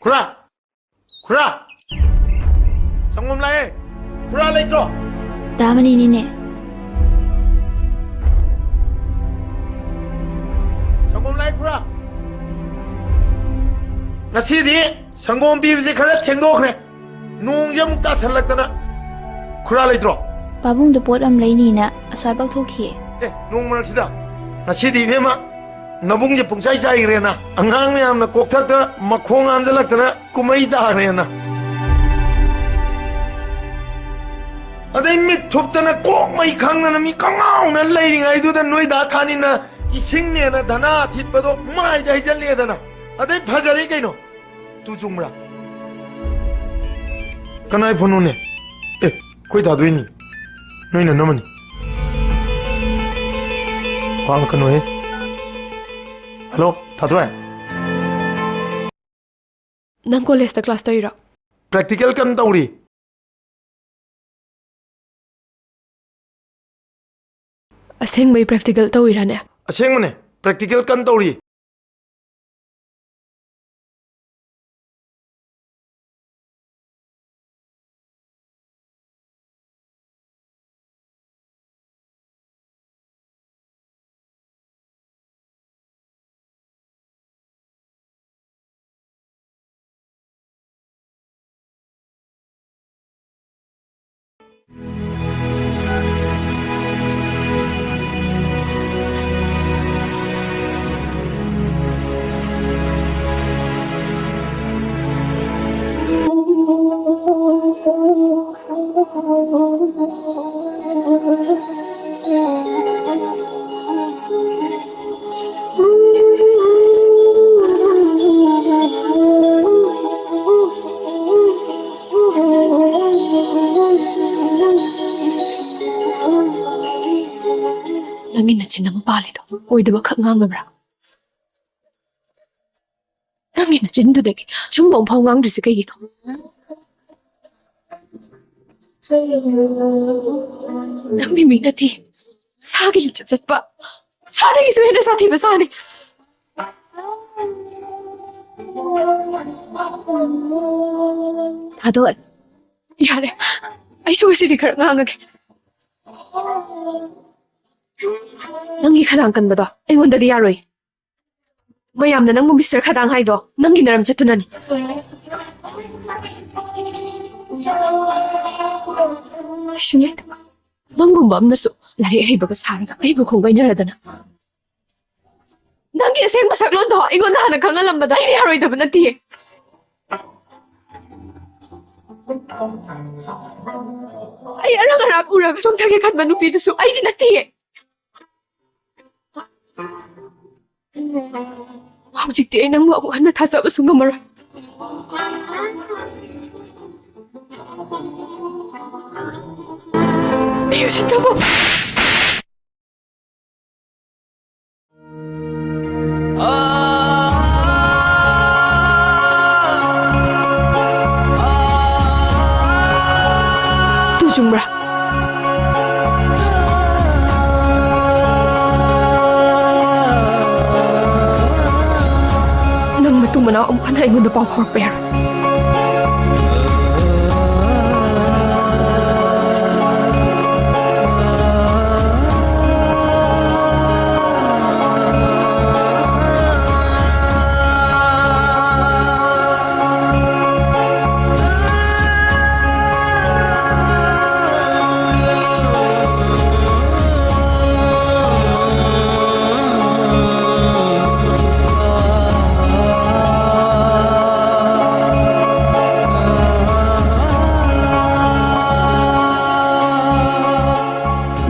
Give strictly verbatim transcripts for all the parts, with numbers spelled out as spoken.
ꯈꯨꯔꯥ! ꯈꯨꯔꯥ! ꯁꯪꯒꯣꯝ ꯂꯥꯛꯑꯦ! ꯈꯨꯔꯥ ꯂꯩꯇ꯭ꯔꯣ? ꯇꯥꯃꯅꯤꯅꯤꯅꯦ꯫ ꯁꯪꯒꯣꯝ ꯂꯥꯛꯑꯦ, ꯈꯨꯔꯥ! ꯉꯁꯤꯗꯤ ꯁꯪꯒꯣꯝ ꯄꯤꯕꯁꯦ ꯈꯔ ꯊꯦꯡꯗꯣꯛꯈ꯭ꯔꯦ꯫ ꯅꯣꯡꯁꯦ ꯑꯃꯨꯛ ꯇꯥꯁꯜꯂꯛꯇꯅ꯫ ꯈꯨꯔꯥ ꯂꯩꯇ꯭ꯔꯣ? ꯄꯥꯕꯨꯡꯗ ꯄꯣꯠ ꯑꯃ ꯂꯩꯅꯤꯅ ꯑꯁ꯭ꯋꯥꯏꯐꯥꯎ ꯊꯣꯛꯈꯤꯌꯦ꯫ ꯑꯦ, ꯅꯣꯡ ꯃꯔꯛꯁꯤꯗ? ꯉꯁꯤꯗꯤ ꯏꯕꯦꯝꯃ, ꯅꯕꯨꯡꯁꯦ ꯄꯨꯡꯆꯥꯏ ꯆꯥꯏꯈ꯭ꯔꯦꯅ꯫ ꯑꯉꯥꯡ ꯃꯌꯥꯝꯅ ꯀꯣꯛꯊꯛꯇ ꯃꯈꯣꯡ ꯍꯥꯝꯖꯜꯂꯛꯇꯅ ꯀꯨꯝꯍꯩ ꯇꯥꯈ꯭ꯔꯦꯅ꯫ ꯑꯗꯩ ꯃꯤꯠ ꯊꯨꯞꯇꯅ ꯀꯣꯛ ꯃꯩ ꯈꯪꯗꯅ ꯃꯤ ꯀꯉꯥꯎꯅ ꯂꯩꯔꯤꯉꯩꯗꯨꯗ ꯅꯣꯏ ꯗꯥ ꯊꯥꯅꯤꯅ ꯏꯁꯤꯡꯅꯦꯅ ꯙꯅꯥ ꯊꯤꯠꯄꯗꯣ ꯃꯥꯏꯗ ꯍꯩꯖꯜꯂꯦꯗꯅ꯫ ꯑꯗꯩ ꯐꯖꯔꯦ ꯀꯩꯅꯣ꯫ ꯇꯨ ꯆꯨꯝꯕ꯭ꯔꯥ? ꯀꯅꯥꯏ ꯐꯣꯟꯅꯣꯅꯦ? ꯑꯦ, ꯑꯩꯈꯣꯏ ꯊꯥꯗꯣꯏꯅꯤ꯫ ꯅꯣꯏ ꯅꯅꯝꯃꯅꯤ꯫ ꯋꯥ ꯉꯥꯡꯉꯛꯀꯅꯨꯍꯦ꯫ ꯍꯜꯂꯣ, ꯊꯥꯗꯣꯏ꯫ ꯅꯪ ꯀꯣꯂꯦꯖꯇ ꯀ꯭ꯂꯥꯁ ꯇꯧꯔꯤꯔꯣ? ꯄ꯭ꯔꯦꯛꯇꯤꯀꯦꯜ ꯀꯟꯅ ꯇꯧꯔꯤ꯫ ꯑꯁꯦꯡꯕꯩ ꯄ꯭ꯔꯦꯛꯇꯤꯀꯦꯜ ꯇꯧꯔꯤꯔꯥꯅꯦ? ꯑꯁꯦꯡꯕꯅꯦ, ꯄ꯭ꯔꯦꯛꯇꯤꯀꯦꯜ ꯀꯟꯅ ꯇꯧꯔꯤ꯫ ꯅꯪꯒꯤ ꯅꯆꯤꯟ ꯑꯃ ꯄꯥꯜꯂꯤꯗꯣ ꯑꯣꯏꯗꯕ ꯈꯛ ꯉꯥꯡꯅꯕ꯭ꯔꯥ? ꯅꯪꯒꯤ ꯅꯆꯤꯟꯗꯨꯗꯒꯤ ꯑꯆꯨꯝꯕ ꯑꯃꯐꯥꯎ ꯉꯥꯡꯗ꯭ꯔꯤꯁꯦ ꯀꯩꯒꯤꯅꯣ? ꯅꯪꯗꯤ ꯃꯤ ꯅꯠꯇꯦ꯫ ꯁꯥꯒꯤ ꯂꯤꯆꯠ ꯆꯠꯄ꯫ ꯁꯥꯗꯒꯤꯁꯨ ꯍꯦꯟꯅ ꯁꯥꯊꯤꯕ ꯁꯥꯅꯤ꯫ ꯊꯥꯗꯣꯛꯑꯦ꯫ ꯌꯥꯔꯦ, ꯑꯩꯁꯨ ꯉꯁꯤꯗꯤ ꯈꯔ ꯉꯥꯡꯉꯒꯦ꯫ ꯅꯪꯒꯤ ꯈꯗꯥꯡ ꯀꯟꯕꯗꯣ ꯑꯩꯉꯣꯟꯗꯗꯤ ꯌꯥꯔꯣꯏ꯫ ꯃꯌꯥꯝꯅ ꯅꯪꯕꯨ ꯃꯤꯁꯇꯔ ꯈꯗꯥꯡ ꯍꯥꯏꯗꯣ ꯅꯪꯒꯤ ꯅꯔꯝ ꯆꯠꯇꯨꯅꯅꯤ꯫ ꯑꯩꯁꯨꯅꯦ, ꯅꯪꯒꯨꯝꯕ ꯑꯃꯅꯁꯨ ꯂꯥꯏꯔꯤꯛ ꯍꯩꯕꯒ ꯁꯥꯔꯒ ꯑꯩꯕꯨ ꯈꯣꯡꯒꯩꯅꯔꯗꯅ꯫ ꯅꯪꯒꯤ ꯑꯁꯦꯡꯕ ꯁꯛꯂꯣꯟꯗꯣ ꯑꯩꯉꯣꯟꯗ ꯍꯥꯟꯅ ꯈꯪꯍꯜꯂꯝꯕꯗ ꯑꯩꯗꯤ ꯌꯥꯔꯣꯏꯗꯕ ꯅꯠꯇꯤꯌꯦ꯫ ꯑꯩ ꯑꯔꯥꯛ ꯑꯔꯥꯛ ꯎꯔꯒ ꯆꯣꯡꯊꯒꯦ ꯈꯟꯕ ꯅꯨꯄꯤꯗꯨꯁꯨ ꯑꯩꯗꯤ ꯅꯠꯇꯤꯌꯦ꯫ ꯍꯧꯖꯤꯛꯇꯤ ꯑꯩ ꯅꯪꯕꯨ ꯑꯃꯨꯛ ꯍꯟꯅ ꯊꯥꯖꯕꯁꯨ ꯉꯝꯃꯔꯣꯏ꯫ ꯑꯩ ꯎꯁꯤꯠꯇꯕ꯫ ꯑꯗꯨ ꯆꯨꯝꯕ꯭ꯔꯥ? ꯅꯪ ꯃꯇꯨꯡ ꯃꯅꯥꯎ ꯑꯃꯨꯛ ꯍꯟꯅ ꯑꯩꯉꯣꯟꯗ ꯄꯥꯎ ꯐꯥꯎꯔꯛꯄ ꯌꯥꯔꯣꯏ꯫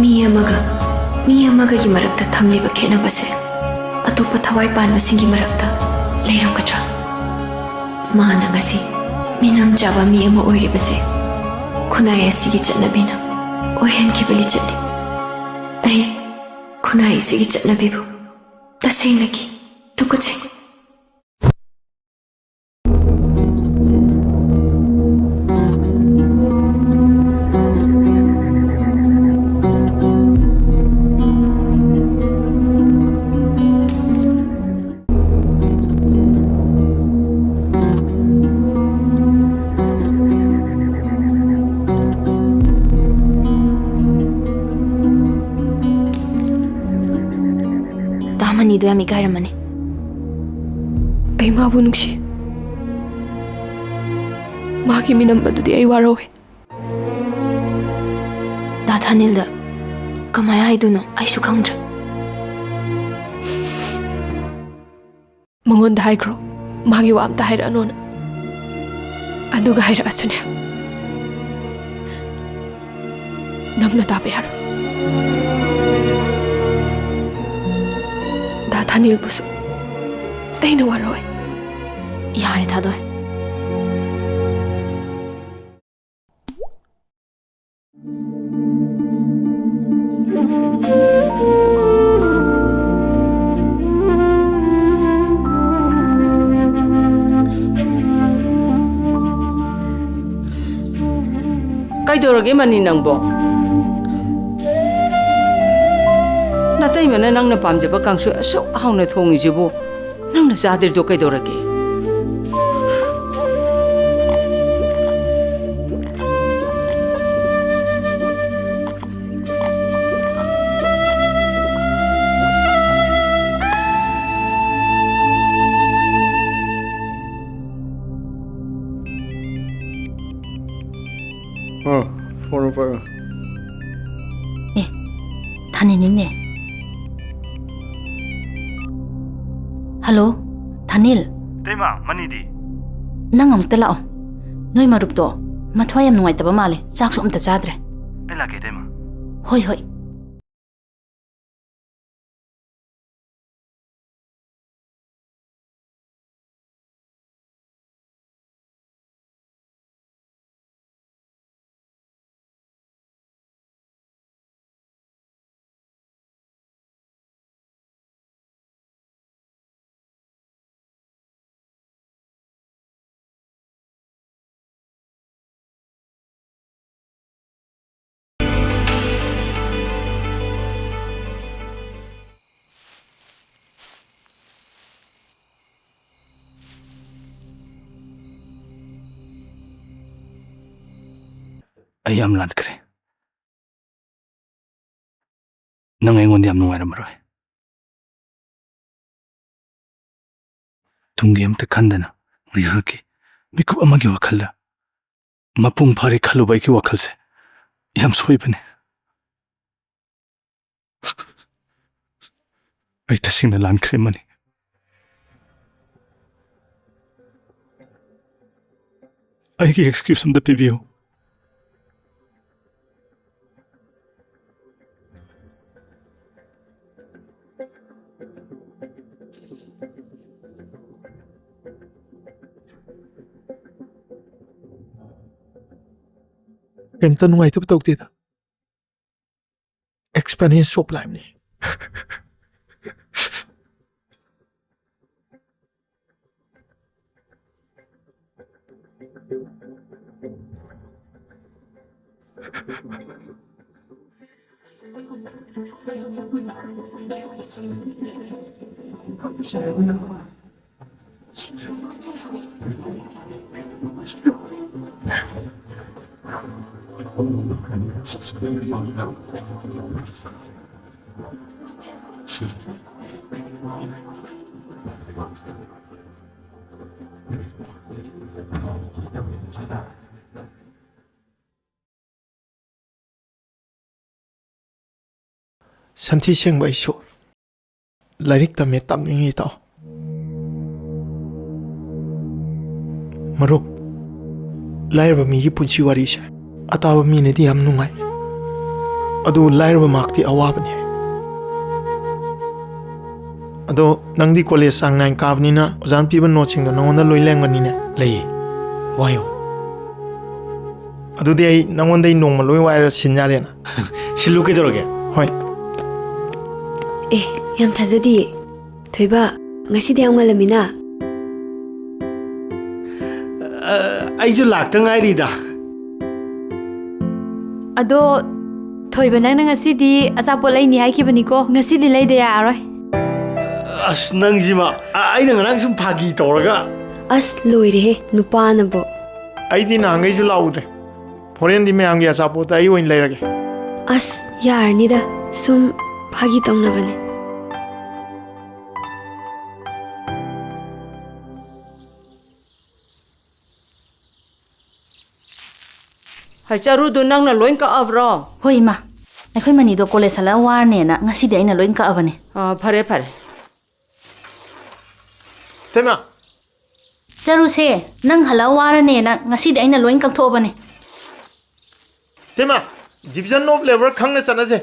ꯃꯤ ꯑꯃꯒ ꯃꯤ ꯑꯃꯒꯒꯤ ꯃꯔꯛꯇ ꯊꯝꯂꯤꯕ ꯈꯦꯠꯅꯕꯁꯦ ꯑꯇꯣꯞꯄ ꯊꯋꯥꯏ ꯄꯥꯟꯕꯁꯤꯡꯒꯤ ꯃꯔꯛꯇ ꯂꯩꯔꯝꯒꯗ꯭ꯔꯥ? ꯃꯥꯅ ꯉꯁꯤ ꯃꯤꯅꯝ ꯆꯥꯕ ꯃꯤ ꯑꯃ ꯑꯣꯏꯔꯤꯕꯁꯦ ꯈꯨꯟꯅꯥꯏ ꯑꯁꯤꯒꯤ ꯆꯠꯅꯕꯤꯅ ꯑꯣꯏꯍꯟꯈꯤꯕ ꯂꯤꯆꯠꯅꯤ꯫ ꯑꯩ ꯈꯨꯟꯅꯥꯏ ꯑꯁꯤꯒꯤ ꯆꯠꯅꯕꯤꯕꯨ ꯇꯁꯦꯡꯅꯒꯤ ꯇꯨꯀꯠꯆꯩ꯫ ꯑꯃꯅꯤꯗꯣ ꯌꯥꯝ ꯏꯀꯥꯏꯔꯝꯃꯅꯤ꯫ ꯑꯩ ꯃꯥꯕꯨ ꯅꯨꯡꯁꯤ꯫ ꯃꯥꯒꯤ ꯃꯤꯅꯝꯕꯗꯨꯗꯤ ꯑꯩ ꯋꯥꯔꯧꯏ꯫ ꯗꯥ ꯊꯥꯅꯤꯜꯗ ꯀꯃꯥꯏ ꯍꯥꯏꯗꯣꯏꯅꯣ ꯑꯩꯁꯨ ꯈꯪꯗ꯭ꯔꯦ꯫ ꯃꯉꯣꯟꯗ ꯍꯥꯏꯈ꯭ꯔꯣ, ꯃꯥꯒꯤ ꯋꯥ ꯑꯝꯇ ꯍꯥꯏꯔꯛꯑꯅꯣꯅ꯫ ꯑꯗꯨꯒ ꯍꯥꯏꯔꯛꯑꯁꯨꯅꯦ, ꯅꯪꯅ ꯇꯥꯕ ꯌꯥꯔꯣꯏ꯫ ꯗꯥ ꯊꯥꯅꯤꯜꯕꯨꯁꯨ ꯑꯩꯅ ꯋꯥꯔꯧꯏ꯫ ꯌꯥꯔꯦ ꯊꯥꯗꯣꯏ꯫ ꯀꯩꯗꯧꯔꯒꯦ ꯃꯅꯤ ꯅꯪꯕꯣ? ꯅꯇꯩꯃꯅ ꯅꯪꯅ ꯄꯥꯝꯖꯕ ꯀꯥꯡꯁꯣꯏ ꯑꯁꯨꯛ ꯍꯥꯎꯅ ꯊꯣꯡꯉꯤꯁꯤꯕꯨ ꯅꯪꯅ ꯆꯥꯗ꯭ꯔꯤꯗꯣ ꯀꯩꯗꯧꯔꯒꯦ? ꯑꯥ, ꯐꯣꯟ ꯑꯃ ꯄꯥꯏꯌꯨ꯫ ꯑꯦ, ꯊꯥꯅꯤꯜꯅꯤꯅꯦ꯫ ꯍꯜꯂꯣ, ꯊꯥꯅꯤꯜ꯫ ꯏꯇꯩꯃ, ꯃꯅꯤꯗꯤ? ꯅꯪ ꯑꯃꯨꯛꯇ ꯂꯥꯛꯑꯣ꯫ ꯅꯣꯏ ꯃꯔꯨꯞꯇꯣ ꯃꯊ꯭ꯋꯥꯏ ꯌꯥꯝ ꯅꯨꯡꯉꯥꯏꯇꯕ ꯃꯥꯜꯂꯦ, ꯆꯥꯛꯁꯨ ꯑꯝꯇ ꯆꯥꯗ꯭ꯔꯦ꯫ ꯑꯩ ꯂꯥꯛꯀꯦ, ꯏꯇꯩꯃ꯫ ꯍꯣꯏ, ꯍꯣꯏ꯫ ꯑꯩ ꯌꯥꯝ ꯂꯥꯟꯈ꯭ꯔꯦ꯫ ꯅꯪ ꯑꯩꯉꯣꯟꯗ ꯌꯥꯝ ꯅꯨꯡꯉꯥꯏꯔꯝꯃꯔꯣꯏ꯫ ꯇꯨꯡꯒꯤ ꯑꯝꯇ ꯈꯟꯗꯅ ꯉꯥꯏꯍꯥꯛꯀꯤ ꯃꯤꯀꯨꯞ ꯑꯃꯒꯤ ꯋꯥꯈꯜꯗ ꯃꯄꯨꯡ ꯐꯥꯔꯦ ꯈꯜꯂꯨꯕ ꯑꯩꯒꯤ ꯋꯥꯈꯜꯁꯦ ꯌꯥꯝ ꯁꯣꯏꯕꯅꯤ꯫ ꯑꯩ ꯇꯁꯦꯡꯅ ꯂꯥꯟꯈ꯭ꯔꯦ, ꯃꯅꯤ꯫ ꯑꯩꯒꯤ excuse ꯑꯝꯇ ꯄꯤꯕꯤꯌꯨ꯫ ꯀꯩꯝꯇ ꯅꯨꯡꯉꯥꯏꯇꯕ ꯇꯧꯗꯦꯗ꯫ Experience of lifeꯅꯤ꯫ ꯁꯟꯊꯤ ꯁꯦꯡꯕ ꯑꯩꯁꯨ ꯂꯥꯏꯔꯤꯛ ꯇꯝꯃꯦ, ꯇꯝꯅꯤꯡꯉꯤ, ꯏꯇꯥꯎ꯫ ꯃꯔꯨꯞ, ꯂꯥꯏꯔꯕ ꯃꯤꯒꯤ ꯄꯨꯟꯁꯤ ꯋꯥꯔꯤꯁꯦ ꯑꯇꯥꯕ ꯃꯤꯅꯗꯤ ꯌꯥꯝ ꯅꯨꯡꯉꯥꯏ, ꯑꯗꯨ ꯂꯥꯏꯔꯕ ꯃꯍꯥꯛꯇꯤ ꯑꯋꯥꯕꯅꯤ꯫ ꯑꯗꯣ ꯅꯪꯗꯤ ꯀꯣꯂꯦꯖ ꯆꯥꯡ ꯅꯥꯏꯅ ꯀꯥꯕꯅꯤꯅ ꯑꯣꯖꯥꯅ ꯄꯤꯕ ꯅꯣꯠꯁꯤꯡꯗꯣ ꯅꯉꯣꯟꯗ ꯂꯣꯏ ꯂꯩꯔꯝꯒꯅꯤꯅꯦ? ꯂꯩꯌꯦ꯫ ꯋꯥꯌꯣ꯫ ꯑꯗꯨꯗꯤ ꯑꯩ ꯅꯉꯣꯟꯗꯩ ꯅꯣꯡꯃ ꯂꯣꯏ ꯋꯥꯏꯔ ꯁꯤꯟ ꯌꯥꯔꯦꯅ? ꯁꯤꯜꯂꯨ, ꯀꯩꯗꯧꯔꯒꯦ? ꯍꯣꯏ꯫ ꯑꯦ, ꯌꯥꯝ ꯊꯥꯖꯗꯤꯌꯦ꯫ ꯊꯣꯏꯕ, ꯉꯁꯤꯗꯤ ꯌꯥꯝ ꯉꯜꯂꯝꯃꯤꯅ꯫ ꯑ, ꯑꯩꯁꯨ ꯂꯥꯛꯇ ꯉꯥꯏꯔꯤꯗ꯫ ꯑꯗꯣ, ꯊꯣꯏꯕ, ꯅꯪꯅ ꯉꯁꯤꯗꯤ ꯑꯆꯥꯄꯣꯠ ꯂꯩꯅꯤ ꯍꯥꯏꯈꯤꯕꯅꯤꯀꯣ꯫ ꯉꯁꯤꯗꯤ ꯂꯩꯗ ꯌꯥꯔꯔꯣꯏ꯫ ꯑꯁ, ꯅꯪꯁꯤꯃ꯫ ꯑ, ꯑꯩꯅ ꯉꯔꯥꯡ ꯁꯨꯝ ꯐꯥꯒꯤ ꯇꯧꯔꯒ꯫ ꯑꯁ, ꯂꯣꯏꯔꯦꯍꯦ, ꯅꯨꯄꯥꯅꯕꯨ꯫ ꯑꯩꯗꯤ ꯅꯍꯥꯟꯈꯩꯁꯨ ꯂꯥꯛꯎꯗ꯭ꯔꯦ꯫ ꯍꯣꯔꯦꯟꯗꯤ ꯃꯌꯥꯝꯒꯤ ꯑꯆꯥꯄꯣꯠꯇ ꯑꯩ ꯑꯣꯏꯅ ꯂꯩꯔꯒꯦ꯫ ꯑꯁ, ꯌꯥꯔꯅꯤꯗ, ꯁꯨꯝ ꯐꯥꯒꯤ ꯇꯧꯅꯕꯅꯦ꯫ ꯆꯔꯨꯗꯨ ꯅꯪꯅ ꯂꯣꯏ ꯀꯛꯑꯕ꯭ꯔꯣ? ꯍꯣꯏ, ꯏꯃꯥ꯫ ꯑꯩꯈꯣꯏ ꯃꯅꯤꯗꯣ ꯀꯣꯂꯦꯖ ꯍꯜꯂꯛꯑ ꯋꯥꯔꯅꯦꯅ ꯉꯁꯤꯗꯤ ꯑꯩꯅ ꯂꯣꯏ ꯀꯛꯑꯕꯅꯦ꯫ ꯑꯥ, ꯐꯔꯦ, ꯐꯔꯦ꯫ ꯏꯇꯩꯃ! ꯆꯔꯨꯁꯦ, ꯅꯪ ꯍꯜꯂꯛꯑ ꯋꯥꯔꯅꯦꯅ ꯉꯁꯤꯗꯤ ꯑꯩꯅ ꯂꯣꯏ ꯀꯛꯊꯣꯛꯑꯕꯅꯦ꯫ ꯏꯇꯩꯃ, division of labour ꯈꯪꯅ ꯆꯠꯅꯁꯦ꯫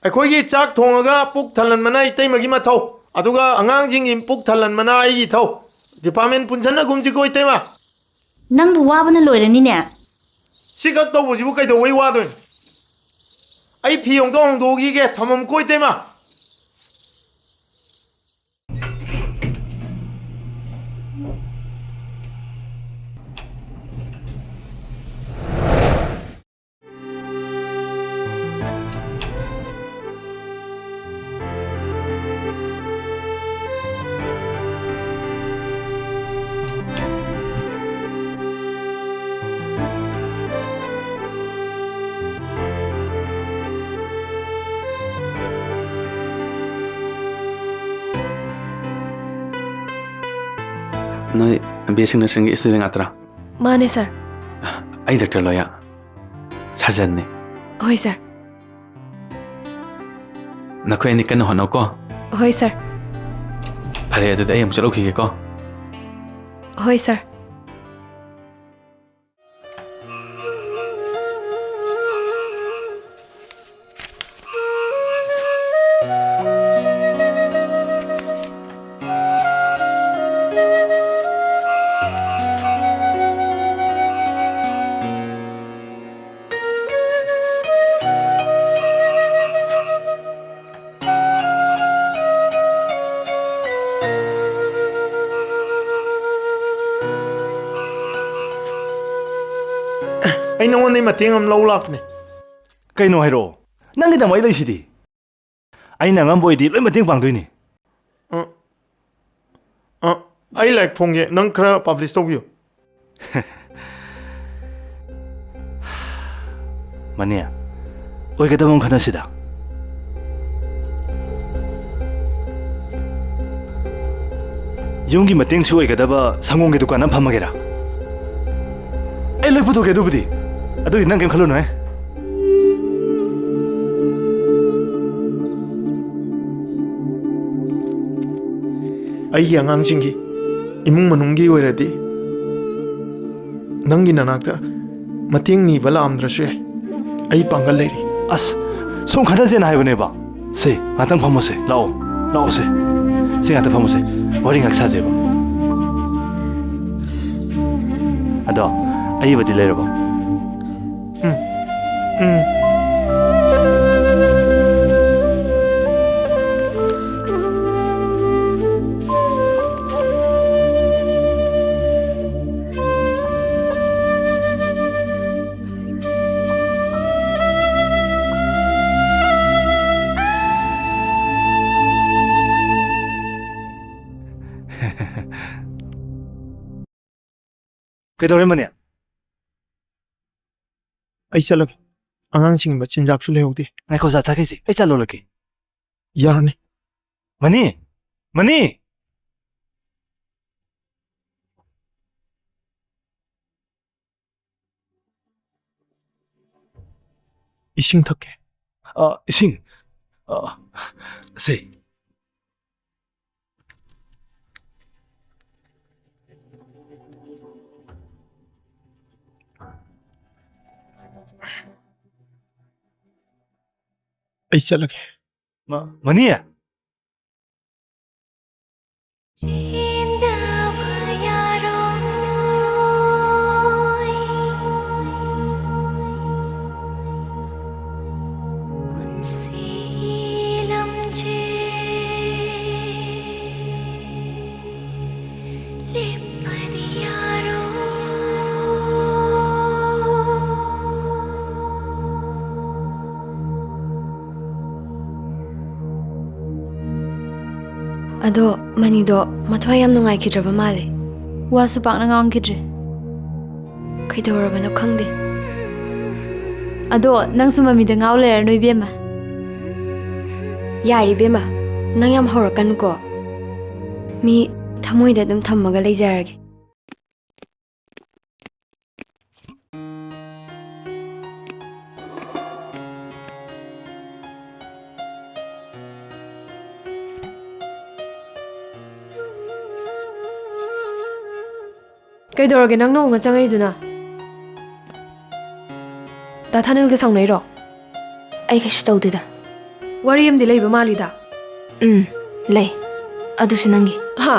ꯑꯩꯈꯣꯏꯒꯤ ꯆꯥꯛ ꯊꯣꯡꯉꯒ ꯄꯨꯛ ꯊꯜꯍꯟꯕꯅ ꯏꯇꯩꯃꯒꯤ ꯃꯊꯧ, ꯑꯗꯨꯒ ꯑꯉꯥꯡꯁꯤꯡꯒꯤ ꯄꯨꯛ ꯊꯜꯍꯟꯕꯅ ꯑꯩꯒꯤ ꯏꯊꯧ꯫ Department ꯄꯨꯟꯁꯟꯅꯒꯨꯝꯁꯤꯀꯣ, ꯏꯇꯩꯃ꯫ ꯅꯪꯕꯨ ꯋꯥꯕꯅ ꯂꯣꯏꯔꯅꯤꯅꯦ꯫ ꯁꯤ ꯈꯛ ꯇꯧꯕꯁꯤꯕꯨ ꯀꯩꯗꯧꯕꯩ ꯋꯥꯗꯣꯏꯅꯣ? ꯑꯩ ꯐꯤ ꯑꯃꯨꯛꯇ ꯍꯣꯡꯗꯣꯛꯈꯤꯒꯦ, ꯊꯝꯃꯝꯀꯣ, ꯏꯇꯩꯃ꯫ ꯅꯣꯏ B S C nursingꯒꯤ student ꯉꯥꯛꯇ꯭ꯔꯥ? ꯃꯥꯅꯦ, sir꯫ ꯑꯩ Doctor ꯂꯣꯌꯥ꯫ Surgeonꯅꯦ꯫ ꯍꯣꯏ, sir꯫ ꯅꯈꯣꯏ ꯑꯅꯤ ꯀꯟꯅ ꯍꯣꯠꯅꯧꯀꯣ꯫ ꯍꯣꯏ, sir꯫ ꯐꯔꯦ, ꯑꯗꯨꯗꯤ ꯑꯩ ꯑꯃꯨꯛ ꯆꯠꯂꯨꯈꯤꯒꯦꯀꯣ꯫ ꯍꯣꯏ, sir꯫ ꯑꯩ ꯅꯉꯣꯟꯗꯩ ꯃꯇꯦꯡ ꯑꯃ ꯂꯧ ꯂꯥꯛꯄꯅꯦ꯫ ꯀꯩꯅꯣ ꯍꯥꯏꯔꯛꯑꯣ꯫ ꯅꯪꯒꯤꯗꯃꯛ ꯑꯩ ꯂꯩꯁꯤꯗꯤ꯫ ꯑꯩꯅ ꯑꯉꯝꯕ ꯑꯣꯏꯗꯤ ꯂꯣꯏ ꯃꯇꯦꯡ ꯄꯥꯡꯗꯣꯏꯅꯤ꯫ ꯑ, ꯑ, ꯑꯩ ꯂꯥꯏꯔꯤꯛ ꯐꯣꯡꯒꯦ, ꯅꯪ ꯈꯔ publish ꯇꯧꯕꯤꯌꯨ꯫ ꯃꯅꯦ, ꯑꯣꯏꯒꯗꯕ ꯑꯃ ꯈꯟꯅꯁꯤꯗ꯫ ꯌꯨꯝꯒꯤ ꯃꯇꯦꯡꯁꯨ ꯑꯣꯏꯒꯗꯕ ꯁꯪꯒꯣꯝꯒꯤ ꯗꯨꯀꯥꯟ ꯑꯃ ꯐꯝꯃꯒꯦꯔꯥ? ꯄꯨꯊꯣꯛꯀꯦ ꯑꯗꯨꯕꯨꯗꯤ꯫ ꯑꯗꯨꯒꯤ ꯅꯪ ꯀꯩꯝ ꯈꯜꯂꯨꯅꯨꯍꯦ꯫ ꯑꯩꯒꯤ ꯑꯉꯥꯡꯁꯤꯡꯒꯤ ꯏꯃꯨꯡ ꯃꯅꯨꯡꯒꯤ ꯑꯣꯏꯔꯗꯤ ꯅꯪꯒꯤ ꯅꯅꯥꯛꯇ ꯃꯇꯦꯡ ꯅꯤꯕ ꯂꯥꯛꯑꯝꯗ꯭ꯔꯁꯨ ꯌꯥꯏ꯫ ꯑꯩ ꯄꯥꯡꯒꯜ ꯂꯩꯔꯤ꯫ ꯑꯁ, ꯁꯨꯝ ꯈꯟꯅꯁꯦꯅ ꯍꯥꯏꯕꯅꯦꯕ꯫ ꯁꯦ, ꯉꯥꯛꯇꯪ ꯐꯝꯃꯨꯁꯦ꯫ ꯂꯥꯛꯑꯣ, ꯂꯥꯛꯑꯣꯁꯦ꯫ ꯁꯦ, ꯉꯥꯛꯇꯪ ꯐꯝꯃꯨꯁꯦ꯫ ꯋꯥꯔꯤ ꯉꯥꯛ ꯁꯥꯁꯦꯕ꯫ ꯑꯗꯣ, ꯑꯏꯕꯗꯤ ꯂꯩꯔꯕꯣ? ꯎꯝ꯫ ꯎꯝ꯫ ꯀꯩꯗꯧꯔꯦ, ꯃꯅꯤ? ꯑꯩ ꯆꯠꯂꯒꯦ꯫ ꯑꯉꯥꯡꯁꯤꯡꯒꯤ ꯃꯆꯤꯟꯖꯥꯛꯁꯨ ꯂꯩꯍꯧꯗꯦ꯫ ꯉꯥꯏꯈꯣ, ꯆꯥ ꯊꯛꯈꯤꯁꯤ꯫ ꯑꯩ ꯆꯥ ꯂꯣꯜꯂꯛꯀꯦ꯫ ꯌꯥꯔꯅꯤ꯫ ꯃꯅꯤ! ꯃꯅꯤ! ꯏꯁꯤꯡ ꯊꯛꯀꯦ꯫ ꯑ, ꯏꯁꯤꯡ? ꯑ, ꯁꯦ꯫ ꯑꯩ ꯆꯠꯂꯒꯦ꯫ ꯃ-, ꯃꯅꯤ! ꯆꯦꯟꯗꯕ ꯌꯥꯔꯣꯏ꯫ ꯄꯨꯟꯁꯤꯒꯤ ꯂꯝꯖꯦꯜ ꯂꯦꯞꯄꯗꯤ ꯌꯥꯔꯣꯏ꯫ ꯑꯗꯣ ꯃꯅꯤꯗꯣ ꯃꯊ꯭ꯋꯥꯏ ꯌꯥꯝ ꯅꯨꯡꯉꯥꯏꯈꯤꯗ꯭ꯔꯕ ꯃꯥꯜꯂꯦ꯫ ꯋꯥꯁꯨ ꯄꯥꯛꯅ ꯉꯥꯡꯈꯤꯗ꯭ꯔꯦ꯫ ꯀꯩꯗꯧꯔꯕꯅꯣ ꯈꯪꯗꯦ꯫ ꯑꯗꯣ ꯅꯪꯁꯨ ꯃꯃꯤꯗ ꯉꯥꯎ ꯂꯩꯔꯅꯨ, ꯏꯕꯦꯝꯃ꯫ ꯌꯥꯔꯦ, ꯏꯕꯦꯝꯃ, ꯅꯪ ꯌꯥꯝ ꯍꯧꯔꯛꯀꯅꯨꯀꯣ꯫ ꯃꯤ ꯊꯃꯣꯏꯗ ꯑꯗꯨꯝ ꯊꯝꯃꯒ ꯂꯩꯖꯔꯒꯦ꯫ ꯀꯩꯗꯧꯔꯒꯦ ꯅꯪꯅ ꯑꯃꯨꯛ ꯆꯪꯉꯛꯏꯗꯨꯅ? ꯗꯥ ꯊꯥꯅꯤꯜꯒ ꯁꯥꯎꯅꯩꯔꯣ? ꯑꯩ ꯀꯩꯁꯨ ꯇꯧꯗꯦꯗ꯫ ꯋꯥꯔꯤ ꯑꯃꯗꯤ ꯂꯩꯕ ꯃꯥꯜꯂꯤꯗ꯫ ꯎꯝ, ꯂꯩ꯫ ꯑꯗꯨꯁꯨ ꯅꯪꯒꯤ꯫ ꯍꯥ?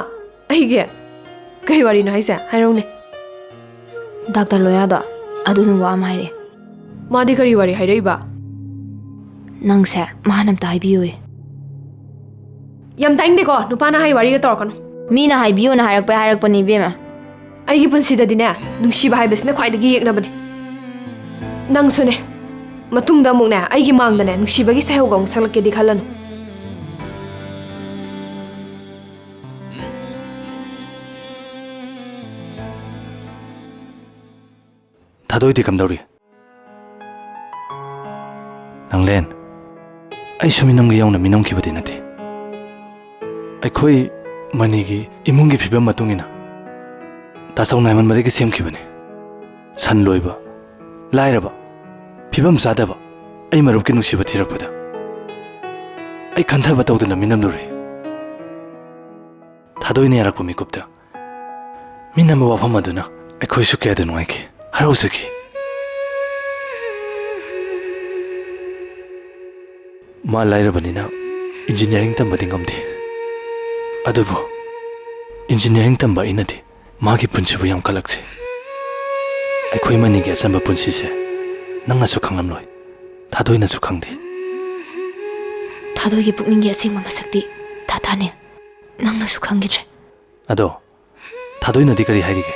ꯑꯩꯒꯤ? ꯀꯩ ꯋꯥꯔꯤꯅꯣ ꯍꯥꯏꯁꯦ? ꯍꯥꯏꯔꯧꯅꯦ꯫ ꯗꯥꯛꯇꯔ ꯂꯣꯌꯥꯗꯣ, ꯑꯗꯨꯅ ꯋꯥ ꯑꯃ ꯍꯥꯏꯔꯛꯑꯦ꯫ ꯃꯥꯗꯤ ꯀꯔꯤ ꯋꯥꯔꯤ ꯍꯥꯏꯔꯛꯏꯕ? ꯅꯪꯁꯦ ꯃꯥꯅ ꯑꯝꯇ ꯍꯥꯏꯕꯤꯌꯨꯌꯦ꯫ ꯌꯥꯝ ꯇꯥꯅꯤꯡꯗꯦꯀꯣ, ꯅꯨꯄꯥꯅ ꯍꯥꯏ ꯋꯥꯔꯤꯒ ꯇꯧꯔꯛꯀꯅꯨ꯫ ꯃꯤꯅ ꯍꯥꯏꯕꯤꯌꯨꯅ ꯍꯥꯏꯔꯛꯄꯩ ꯍꯥꯏꯔꯛꯄꯅꯤ, ꯏꯕꯦꯝꯃ꯫ ꯑꯩꯒꯤ ꯄꯨꯟꯁꯤꯗꯗꯤꯅꯦ, ꯅꯨꯡꯁꯤꯕ ꯍꯥꯏꯕꯁꯤꯅ ꯈ꯭ꯋꯥꯏꯗꯒꯤ ꯌꯦꯛꯅꯕꯅꯦ꯫ ꯅꯪꯁꯨꯅꯦ, ꯃꯇꯨꯡꯗ ꯑꯃꯨꯛꯅꯦ, ꯑꯩꯒꯤ ꯃꯥꯡꯗꯅꯦ, ꯅꯨꯡꯁꯤꯕꯒꯤ ꯁꯩꯍꯧꯒ ꯑꯃꯨꯛ ꯁꯛꯂꯛꯀꯦꯗꯤ ꯈꯜꯂꯅꯨ꯫ ꯊꯥꯗꯣꯏꯗꯤ ꯀꯝꯗꯧꯔꯤ? ꯂꯥꯡꯂꯦꯟ, ꯑꯩꯁꯨ ꯃꯤꯅꯝꯒ ꯌꯧꯅ ꯃꯤꯅꯝꯈꯤꯕꯗꯤ ꯅꯠꯇꯦ꯫ ꯑꯩꯈꯣꯏ ꯃꯅꯤꯒꯤ ꯏꯃꯨꯡꯒꯤ ꯐꯤꯕꯝ ꯃꯇꯨꯡ ꯏꯟꯅ ꯇꯥꯆꯧ ꯅꯥꯏꯃꯟꯕꯗꯒꯤ ꯁꯦꯝꯈꯤꯕꯅꯤ꯫ ꯁꯟ ꯂꯣꯏꯕ, ꯂꯥꯏꯔꯕ, ꯐꯤꯕꯝ ꯆꯥꯗꯕ ꯑꯩ ꯃꯔꯨꯞꯀꯤ ꯅꯨꯡꯁꯤꯕ ꯊꯤꯔꯛꯄꯗ ꯑꯩ ꯈꯟꯊꯕ ꯇꯧꯗꯅ ꯃꯤꯅꯝꯂꯨꯔꯦ꯫ ꯊꯥꯗꯣꯏꯅ ꯌꯥꯔꯛꯄ ꯃꯤꯀꯨꯞꯇ ꯃꯤꯅꯝꯕ ꯋꯥꯐꯝ ꯑꯗꯨꯅ ꯑꯩꯈꯣꯏꯁꯨ ꯀꯌꯥꯗ ꯅꯨꯡꯉꯥꯏꯈꯤ, ꯍꯔꯥꯎꯖꯈꯤ꯫ ꯃꯥ ꯂꯥꯏꯔꯕꯅꯤꯅ ꯏꯟꯖꯤꯅꯤꯌꯥꯔꯤꯡ ꯇꯝꯕꯗꯤ ꯉꯝꯗꯦ꯫ ꯑꯗꯨꯕꯨ ꯏꯟꯖꯤꯅꯤꯌꯥꯔꯤꯡ ꯇꯝꯕ ꯑꯩꯅꯗꯤ ꯃꯥꯒꯤ ꯄꯨꯟꯁꯤꯕꯨ ꯌꯥꯝ ꯀꯜꯂꯛꯁꯤ꯫ ꯑꯩꯈꯣꯏ ꯃꯅꯤꯒꯤ ꯑꯆꯝꯕ ꯄꯨꯟꯁꯤꯁꯦ ꯅꯪꯅꯁꯨ ꯈꯪꯂꯝꯂꯣꯏ, ꯊꯥꯗꯣꯏꯅꯁꯨ ꯈꯪꯗꯦ꯫ ꯊꯥꯗꯣꯏꯒꯤ ꯄꯨꯛꯅꯤꯡꯒꯤ ꯑꯁꯦꯡꯕ ꯃꯁꯛꯇꯤ ꯊꯥ ꯊꯥꯅꯦ꯫ ꯅꯪꯅꯁꯨ ꯈꯪꯈꯤꯗ꯭ꯔꯦ꯫ ꯑꯗꯣ ꯊꯥꯗꯣꯏꯅꯗꯤ ꯀꯔꯤ ꯍꯥꯏꯔꯤꯒꯦ?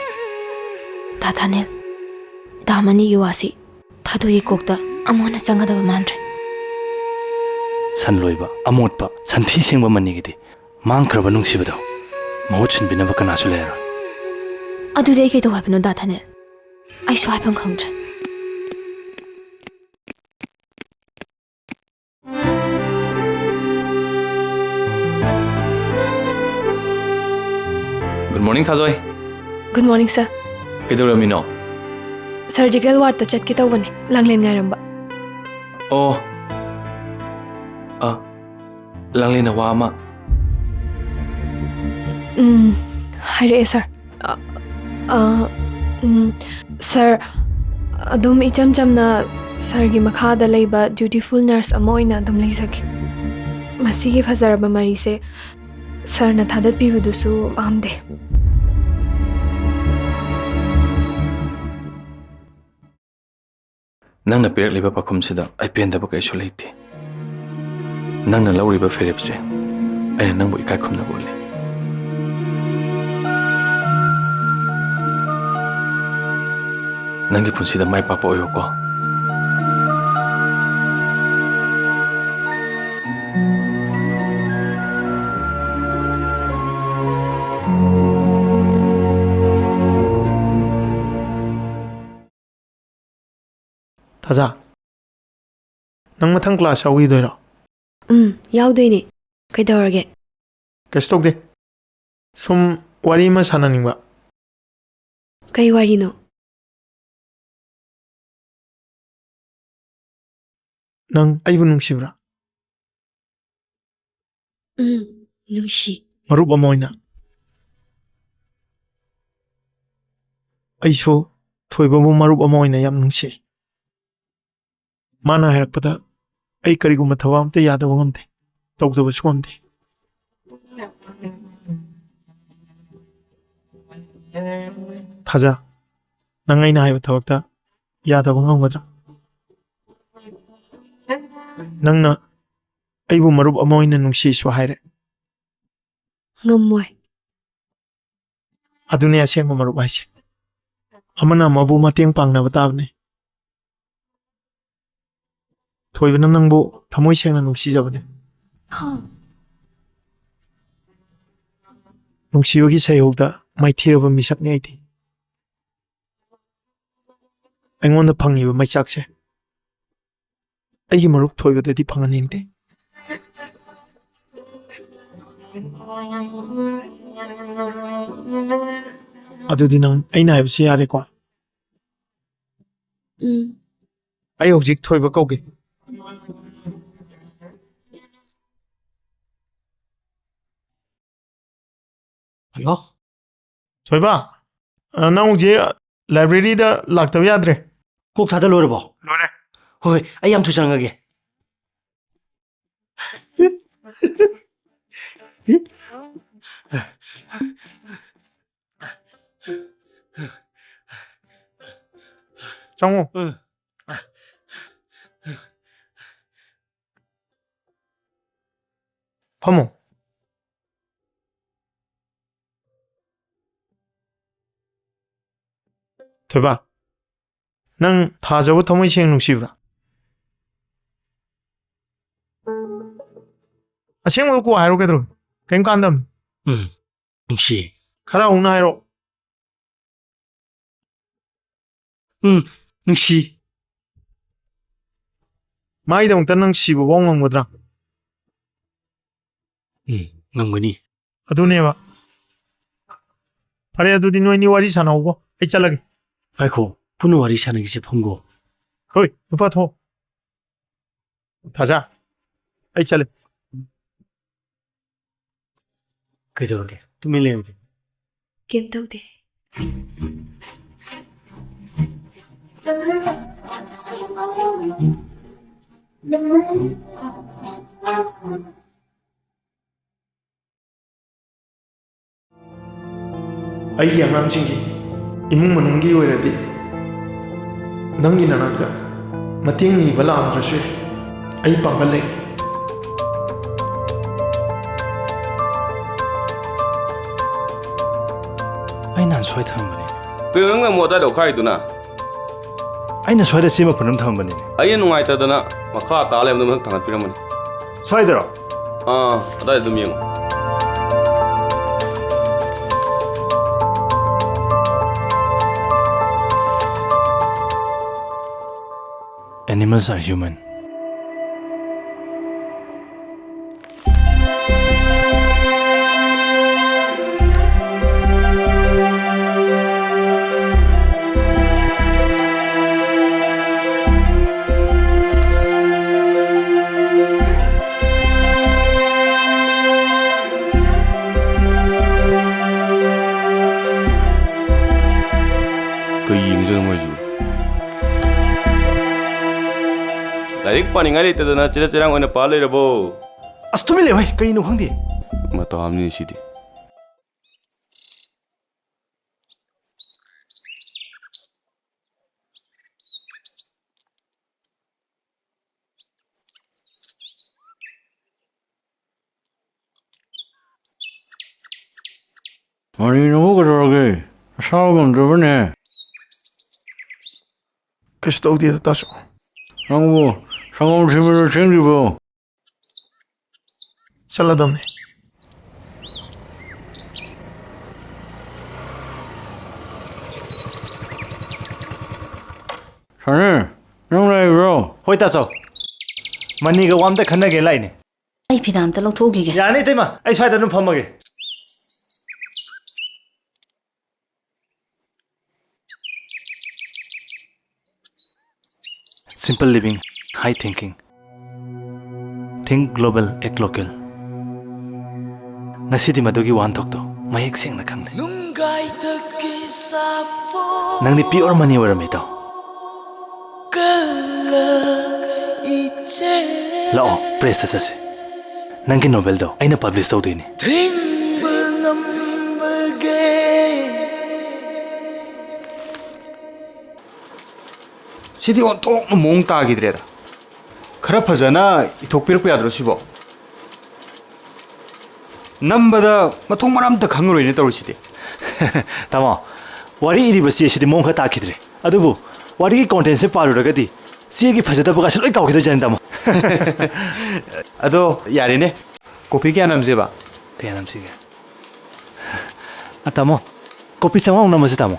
ꯊꯥ ꯊꯥꯅꯦꯜ, ꯗꯥ ꯃꯅꯤꯒꯤ ꯋꯥꯁꯤ ꯊꯥꯗꯣꯏꯒꯤ ꯀꯣꯛꯇ ꯑꯃꯨꯛ ꯍꯟꯅ ꯆꯪꯒꯗꯕ ꯃꯥꯟꯗ꯭ꯔꯦ꯫ ꯁꯟ ꯂꯣꯏꯕ, ꯑꯃꯣꯠꯄ, ꯁꯟꯊꯤ ꯁꯦꯡꯕ ꯃꯅꯤꯒꯤꯗꯤ ꯃꯥꯡꯈ꯭ꯔꯕ ꯅꯨꯡꯁꯤꯕꯗꯣ ꯃꯍꯨꯠ ꯁꯤꯟꯕꯤꯅꯕ ꯀꯅꯥꯁꯨ ꯂꯩꯔꯔꯣꯏ꯫ ꯑꯗꯨꯗꯤ ꯑꯩ ꯀꯩꯗꯧ ꯍꯥꯏꯕꯅꯣ, ꯗꯥ ꯊꯥꯅꯦꯜ? ꯑꯩꯁꯨ ꯍꯥꯏꯐꯝ ꯈꯪꯗ꯭ꯔꯦ꯫ Good morning, ꯊꯥꯗꯣꯏ꯫ Good morning, sir. ꯀꯩꯗꯧꯔꯝꯃꯤꯅꯣ? Surgical wardꯇ ꯆꯠꯀꯦ ꯇꯧꯕꯅꯦ, ꯂꯥꯡꯂꯦꯟ ꯉꯥꯏꯔꯝꯕ꯫ ꯑꯣ꯫ ꯑ, ꯂꯥꯡꯂꯦꯟꯅ ꯋꯥ ꯑꯃ꯫ ꯎꯝ, ꯍꯥꯏꯔꯛꯑꯦ, sir꯫ ꯑ, ꯑ, ꯎꯝ, ꯁꯥꯔ, ꯑꯗꯨꯝ ꯏꯆꯝ ꯆꯝꯅ ꯁꯥꯔꯒꯤ ꯃꯈꯥꯗ ꯂꯩꯕ dutiful nurse ꯑꯃ ꯑꯣꯏꯅ ꯑꯗꯨꯝ ꯂꯩꯖꯒꯦ꯫ ꯃꯁꯤꯒꯤ ꯐꯖꯔꯕ ꯃꯔꯤꯁꯦ ꯁꯥꯔꯅ ꯊꯥꯗꯠꯄꯤꯕꯗꯨꯁꯨ ꯄꯥꯝꯗꯦ꯫ ꯅꯪꯅ ꯄꯤꯔꯛꯂꯤꯕ ꯄꯥꯎꯈꯨꯝꯁꯤꯗ ꯑꯩ ꯄꯦꯟꯗꯕ ꯀꯩꯁꯨ ꯂꯩꯇꯦ꯫ ꯅꯪꯅ ꯂꯧꯔꯤꯕ ꯐꯤꯔꯦꯞꯁꯦ ꯑꯩꯅ ꯅꯪꯕꯨ ꯏꯀꯥꯏ ꯈꯨꯝꯅꯕ ꯎꯠꯂꯤ꯫ ꯅꯪꯒꯤ ꯄꯨꯟꯁꯤꯗ ꯃꯥꯏ ꯄꯥꯛꯄ ꯑꯣꯏꯌꯨꯀꯣ꯫ ꯊꯥꯖ, ꯅꯪ ꯃꯊꯪ class ꯌꯥꯎꯈꯤꯗꯣꯏꯔꯣ? ꯎꯝ, ꯌꯥꯎꯗꯣꯏꯅꯦ꯫ ꯀꯩꯗꯧꯔꯒꯦ? ꯀꯩꯁꯨ ꯇꯧꯗꯦ꯫ ꯁꯨꯝ ꯋꯥꯔꯤ ꯑꯃ ꯁꯥꯟꯅꯅꯤꯡꯕ꯫ ꯀꯩ ꯋꯥꯔꯤꯅꯣ? ꯅꯪ ꯑꯩꯕꯨ ꯅꯨꯡꯁꯤꯕ꯭ꯔꯥ? ꯎꯝ, ꯅꯨꯡꯁꯤ꯫ ꯃꯔꯨꯞ ꯑꯃ ꯑꯣꯏꯅ꯫ ꯑꯩꯁꯨ ꯊꯣꯏꯕꯕꯨ ꯃꯔꯨꯞ ꯑꯃ ꯑꯣꯏꯅ ꯌꯥꯝ ꯅꯨꯡꯁꯤ꯫ ꯃꯥꯅ ꯍꯥꯏꯔꯛꯄꯗ ꯑꯩ ꯀꯔꯤꯒꯨꯝꯕ ꯊꯕꯛ ꯑꯝꯇ ꯌꯥꯗꯕ ꯉꯝꯗꯦ, ꯇꯧꯗꯕꯁꯨ ꯉꯝꯗꯦ꯫ ꯊꯥꯖ, ꯅꯪ ꯑꯩꯅ ꯍꯥꯏꯕ ꯊꯕꯛꯇ ꯌꯥꯗꯕ ꯉꯝꯒꯗ꯭ꯔꯥ? ꯅꯪꯅ ꯑꯩꯕꯨ ꯃꯔꯨꯞ ꯑꯃ ꯑꯣꯏꯅ ꯅꯨꯡꯁꯤꯁꯨ ꯍꯥꯏꯔꯦ꯫ ꯉꯝꯃꯣꯏ꯫ ꯑꯗꯨꯅꯦ ꯑꯁꯦꯡꯕ ꯃꯔꯨꯞ ꯍꯥꯏꯁꯦ꯫ ꯑꯃꯅ ꯑꯃꯕꯨ ꯃꯇꯦꯡ ꯄꯥꯡꯅꯕ ꯇꯥꯕꯅꯦ꯫ ꯊꯣꯏꯕꯅ ꯅꯪꯕꯨ ꯊꯃꯣꯏ ꯁꯦꯡꯅ ꯅꯨꯡꯁꯤꯖꯕꯅꯦ꯫ ꯅꯨꯡꯁꯤꯕꯒꯤ ꯁꯩꯍꯧꯗ ꯃꯥꯏꯊꯤꯔꯕ ꯃꯤꯁꯛꯅꯤ ꯑꯩꯗꯤ꯫ ꯑꯩꯉꯣꯟꯗ ꯐꯪꯉꯤꯕ ꯃꯩꯆꯥꯛꯁꯦ ꯑꯩꯒꯤ ꯃꯔꯨꯞ ꯊꯣꯏꯕꯗꯗꯤ ꯐꯪꯍꯟꯅꯤꯡꯗꯦ꯫ ꯑꯗꯨꯗꯤ ꯅꯪ ꯑꯩꯅ ꯍꯥꯏꯕꯁꯤ ꯌꯥꯔꯦꯀꯣ? ꯎꯝ꯫ ꯑꯩ ꯍꯧꯖꯤꯛ ꯊꯣꯏꯕ ꯀꯧꯒꯦ꯫ ꯍꯜꯂꯣ? ꯊꯣꯏꯕ? ꯑ, ꯅꯪ ꯍꯧꯖꯤꯛ ꯂꯥꯏꯕ꯭ꯔꯦꯔꯤꯗ ꯂꯥꯛꯇꯕ ꯌꯥꯗ꯭ꯔꯦ꯫ ꯀꯣꯛ ꯊꯥꯗ ꯂꯣꯏꯔꯕꯣ? ꯂꯣꯏꯔꯦ꯫ ꯍꯣꯏ, ꯍꯣꯏ, ꯑꯩ ꯌꯥꯝ ꯊꯨ ꯆꯪꯉꯒꯦ꯫ ꯆꯪꯉꯣ꯫ ꯎꯝ꯫ ꯐꯝꯃꯣ꯫ ꯊꯣꯏꯕ, ꯅꯪ ꯊꯥꯖꯕ ꯊꯃꯣꯏ ꯁꯦꯡꯅ ꯅꯨꯡꯁꯤꯕ꯭ꯔꯥ? ꯑꯁꯦꯡꯕ ꯀꯣꯛ ꯍꯥꯏꯔꯣ ꯀꯩꯗꯧꯔꯒꯦ? ꯀꯩꯝ ꯀꯥꯟꯗꯕꯅꯤ꯫ ꯎꯝ, ꯅꯨꯡꯁꯤ꯫ ꯈꯔ ꯍꯧꯅ ꯍꯥꯏꯔꯣ꯫ ꯎꯝ, ꯅꯨꯡꯁꯤ꯫ ꯃꯥꯒꯤꯗꯃꯛꯇ ꯅꯪ ꯁꯤꯕ ꯐꯥꯎ ꯉꯝꯒꯗ꯭ꯔꯥ? ꯎꯝ, ꯉꯝꯒꯅꯤ꯫ ꯑꯗꯨꯅꯦꯕ꯫ ꯐꯔꯦ, ꯑꯗꯨꯗꯤ ꯅꯣꯏꯅꯤ ꯋꯥꯔꯤ ꯁꯥꯟꯅꯧꯀꯣ, ꯑꯩ ꯆꯠꯂꯒꯦ꯫ ꯉꯥꯏꯈꯣ, ꯄꯨꯟꯅ ꯋꯥꯔꯤ ꯁꯥꯟꯅꯈꯤꯁꯦ, ꯐꯨꯡꯒꯣ꯫ ꯍꯣꯏ, ꯅꯨꯄꯥ ꯊꯣꯛꯑꯣ꯫ ꯊꯥꯖ, ꯑꯩ ꯆꯠꯂꯦ꯫ ꯀꯩꯗꯧꯔꯒꯦ? ꯇꯨꯃꯤꯟ ꯂꯩꯔꯝꯗꯦ꯫ ꯀꯩꯝ ꯇꯧꯗꯦ꯫ ꯑꯩꯒꯤ ꯑꯉꯥꯡꯁꯤꯡꯒꯤ ꯏꯃꯨꯡ ꯃꯅꯨꯡꯒꯤ ꯑꯣꯏꯔꯗꯤ ꯅꯪꯒꯤ ꯅꯅꯥꯛꯇ ꯃꯇꯦꯡ ꯅꯤꯕ ꯂꯥꯛꯑꯝꯗ꯭ꯔꯁꯨ ꯌꯥꯏ꯫ ꯑꯩ ꯄꯥꯡꯒꯜ ꯂꯩ꯫ ꯑꯩ ꯅꯍꯥꯟ ꯁ꯭ꯋꯥꯏ ꯊꯝꯕꯅꯦ꯫ ꯀꯩꯅꯣ ꯅꯪꯅ ꯑꯃꯨꯛ ꯑꯗꯥꯏꯗ ꯑꯣꯈꯥꯏꯗꯨꯅ? ꯑꯩꯅ ꯁ꯭ꯋꯥꯏꯗ ꯆꯦ ꯃꯄꯨꯟ ꯑꯃ ꯊꯝꯕꯅꯦ꯫ ꯑꯩꯅ ꯅꯨꯡꯉꯥꯏꯇꯗꯅ ꯃꯈꯥ ꯇꯥ ꯂꯩꯕꯗꯣ ꯃꯊꯛ ꯊꯥꯡꯒꯠꯄꯤꯔꯝꯕꯅꯤ꯫ ꯁ꯭ꯋꯥꯏꯗꯔꯣ? ꯑꯥ, ꯑꯗꯥꯏꯗ ꯑꯗꯨꯝ ꯌꯦꯡꯉꯣ꯫ Animals are human. ꯂꯥꯏꯔꯤꯛ ꯄꯥꯅꯤꯡꯉꯥꯏ ꯂꯩꯇꯗꯅ ꯆꯦꯔꯦꯠ ꯆꯦꯔꯥꯡ ꯑꯣꯏꯅ ꯄꯥ ꯂꯩꯔꯕꯣ? ꯑꯁ, ꯇꯨꯃꯤꯟ ꯂꯩꯌꯨ ꯍꯩ, ꯀꯔꯤꯅꯣ ꯈꯪꯗꯦ꯫ ꯃꯇꯥ ꯑꯃꯅꯤ ꯁꯤꯗꯤ꯫ ꯃꯔꯤ ꯅꯪꯕꯨ ꯀꯩꯗꯧꯔꯒꯦ? ꯅꯁꯥ ꯉꯝꯗ꯭ꯔꯕꯅꯦ? ꯀꯩꯁꯨ ꯇꯧꯗꯦꯗ, ꯇꯥꯆꯧ꯫ ꯅꯪꯕꯨ ꯁꯪꯒꯣꯝ ꯁꯦꯝꯕꯗꯣ ꯊꯦꯡꯗ꯭ꯔꯤꯕꯣ? ꯆꯠꯂꯗꯝꯅꯤ꯫ ꯁꯅꯤ, ꯅꯪ ꯂꯩꯕ꯭ꯔꯣ? ꯍꯣꯏ, ꯇꯥꯆꯧ꯫ ꯃꯅꯤꯒ ꯋꯥ ꯑꯝꯇ ꯈꯟꯅꯒꯦ ꯂꯥꯛꯏꯅꯦ꯫ ꯑꯩ ꯐꯤꯗꯥ ꯑꯝꯇ ꯂꯧꯊꯣꯛꯎꯈꯤꯒꯦ꯫ ꯌꯥꯅꯤ, ꯏꯇꯩꯃ꯫ ꯑꯩ ꯁ꯭ꯋꯥꯏꯗ ꯑꯗꯨꯝ ꯐꯝꯃꯒꯦ꯫ Simple living, high thinking. Think global, act local. ꯉꯁꯤꯗꯤ ꯃꯗꯨꯒꯤ ꯋꯥꯍꯟꯊꯣꯛꯇꯣ ꯃꯌꯦꯛ ꯁꯦꯡꯅ ꯈꯪꯂꯦ꯫ ꯅꯪꯗꯤ pure money ꯑꯣꯏꯔꯝꯃꯦ, ꯏꯇꯥꯎ꯫ ꯂꯥꯛꯑꯣ, press ꯇ ꯆꯠꯁꯦ꯫ ꯅꯪꯒꯤ novel ꯗꯣ ꯑꯩꯅ publish ꯇꯧꯗꯣꯏꯅꯦ꯫ ꯁꯤꯗꯤ ꯑꯣꯟꯊꯣꯛꯅ ꯃꯑꯣꯡ ꯇꯥꯈꯤꯗ꯭ꯔꯦꯗ꯫ ꯈꯔ ꯐꯖꯅ ꯏꯊꯣꯛꯄꯤꯔꯛꯄ ꯌꯥꯗ꯭ꯔꯣ ꯁꯤꯕꯣ? ꯅꯝꯕꯗ ꯃꯊꯣꯡ ꯃꯔꯝ ꯑꯝꯇ ꯈꯪꯉꯔꯣꯏꯅꯦ ꯇꯧꯔꯤꯁꯤꯗꯤ꯫ ꯇꯥꯃꯣ, ꯋꯥꯔꯤ ꯏꯔꯤꯕ ꯆꯦꯁꯤꯗꯤ ꯃꯑꯣꯡ ꯈꯔ ꯇꯥꯈꯤꯗ꯭ꯔꯦ꯫ ꯑꯗꯨꯕꯨ ꯋꯥꯔꯤꯒꯤ content ꯁꯦ ꯄꯥꯔꯨꯔꯒꯗꯤ ꯆꯦꯒꯤ ꯐꯖꯗꯕꯒꯁꯦ ꯂꯣꯏ ꯀꯥꯎꯈꯤꯗꯣꯏꯖꯥꯠꯅꯤ, ꯇꯥꯃꯣ꯫ ꯑꯗꯣ ꯌꯥꯔꯦꯅꯦ, copy ꯀꯌꯥ ꯅꯝꯁꯦꯕ? ꯀꯌꯥ ꯅꯝꯁꯤꯒꯦ? ꯑ, ꯇꯥꯃꯣ, copy ꯆꯥꯝꯃꯉꯥꯃꯨꯛ ꯅꯝꯃꯁꯤ, ꯇꯥꯃꯣ꯫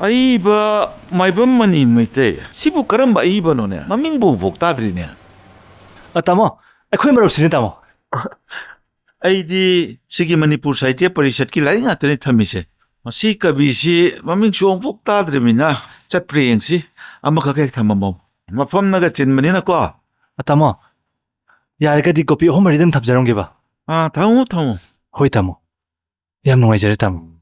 ꯑꯏꯕ ꯃꯥꯏꯕꯝ ꯃꯅꯤ ꯃꯩꯇꯩ꯫ ꯁꯤꯕꯨ ꯀꯔꯝꯕ ꯑꯏꯕꯅꯣꯅꯦ? ꯃꯃꯤꯡꯕꯨ ꯎꯐꯧ ꯇꯥꯗ꯭ꯔꯤꯅꯦ꯫ ꯑ, ꯇꯥꯃꯣ, ꯑꯩꯈꯣꯏ ꯃꯔꯨꯞꯁꯤꯅꯦ, ꯇꯥꯃꯣ꯫ ꯑꯩꯗꯤ ꯁꯤꯒꯤ ꯃꯅꯤꯄꯨꯔ ꯁꯥꯍꯤꯇ꯭ꯌ ꯄꯔꯤꯁꯠꯀꯤ ꯂꯥꯏꯔꯤꯛ ꯉꯥꯛꯇꯅꯤ ꯊꯝꯃꯤꯁꯦ꯫ ꯃꯁꯤ ꯀꯕꯤꯁꯤ ꯃꯃꯤꯡꯁꯨ ꯑꯃꯨꯛꯐꯥꯎ ꯇꯥꯗ꯭ꯔꯤꯕꯅꯤꯅ ꯆꯠꯄ꯭ꯔꯥ ꯌꯦꯡꯁꯤ꯫ ꯑꯃꯈꯛ ꯍꯦꯛ ꯊꯝꯃꯝꯃꯣ꯫ ꯃꯐꯝꯅꯒ ꯆꯤꯟꯕꯅꯤꯅꯀꯣ꯫ ꯑ, ꯇꯥꯃꯣ, ꯌꯥꯔꯒꯗꯤ ꯀꯣꯄꯤ ꯑꯍꯨꯝ ꯃꯔꯤꯗꯪ ꯊꯝꯖꯔꯝꯒꯦꯕ꯫ ꯑꯥ, ꯊꯝꯃꯣ, ꯊꯝꯃꯣ꯫ ꯍꯣꯏ, ꯇꯥꯃꯣ꯫ ꯌꯥꯝ ꯅꯨꯡꯉꯥꯏꯖꯔꯦ, ꯇꯥꯃꯣ꯫